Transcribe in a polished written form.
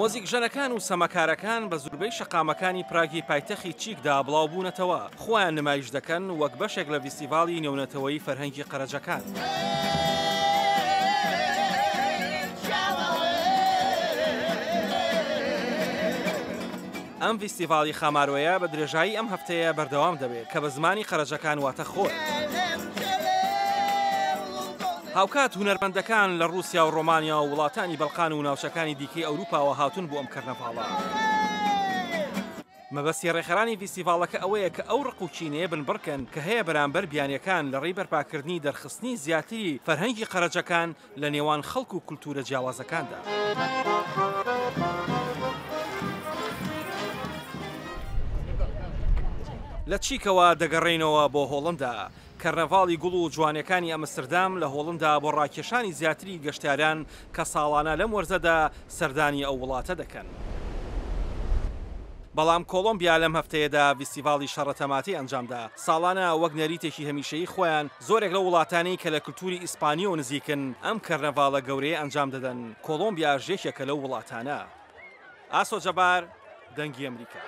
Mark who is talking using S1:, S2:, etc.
S1: مۆزیکژەنەکان و سەماکارەکان بە زوربەی شەقامەکانی پراگی پایتەخی چیکدا بڵاوبوونەتەوە، خۆیان نمایش دەکەن وەک بەشێک لە ڤیستیڤاڵی نێونەتەوەیی فەرهەنگی قەرەجەکان. ئەم ڤیستیڤاڵی خامارۆیە بە درێژایی ئەم هەفتەیە بەردەوام دەبێت کە بە زمانی قەرەجەکان واتە خۆر. هاوکات هونەرمەندەکان لە ڕووسیا و ڕۆمانیا و وڵاتانی بەڵقان و ناوچەکانی دیکەی ئەوروپاوە هاتوون بۆ ئەم کەرنەڤاڵە. مەبەستی ڕێکخەرانی ڤیستیڤاڵەکە ئەوەیە کە ئەو ڕق و کینەیە بنبڕکەن کە هەیە بەرامبەر بیانیەکان لەڕێی بەرپاکردنی دەرخستنی زیاتری فەرهەنگی قەرەجەکان لە نێوان خەڵک و کولتوورە جیاوازەکاندا. لە چیکەوە دەگەڕێینەوە بۆ هۆڵندا. کەرنەڤاڵی گوڵ و جوانیەکانی ئەمستردام لە هۆڵندا بۆ ڕاکێشانی زیاتری گەشتیاران کە ساڵانە لەم وەرزەدا سەردانی ئەو وڵاتە دەکەن. بەڵام کۆڵۆمبیا لەم هەفتەیەدا ڤیستیڤاڵی شەڕە تەماتەی ئەنجامدا. ساڵانە وەک نەریتێکی هەمیشەیی خۆیان زۆرێک لەو وڵاتانەی کە لە کلتوری ئیسپانییەوە نزیکن ئەم کەرنەڤاڵە گەورەیە ئەنجام دەدەن، کۆڵۆمبیاش یەکێکە لەو وڵاتانە. ئاسۆ جەبار، دەنگی ئەمریکا.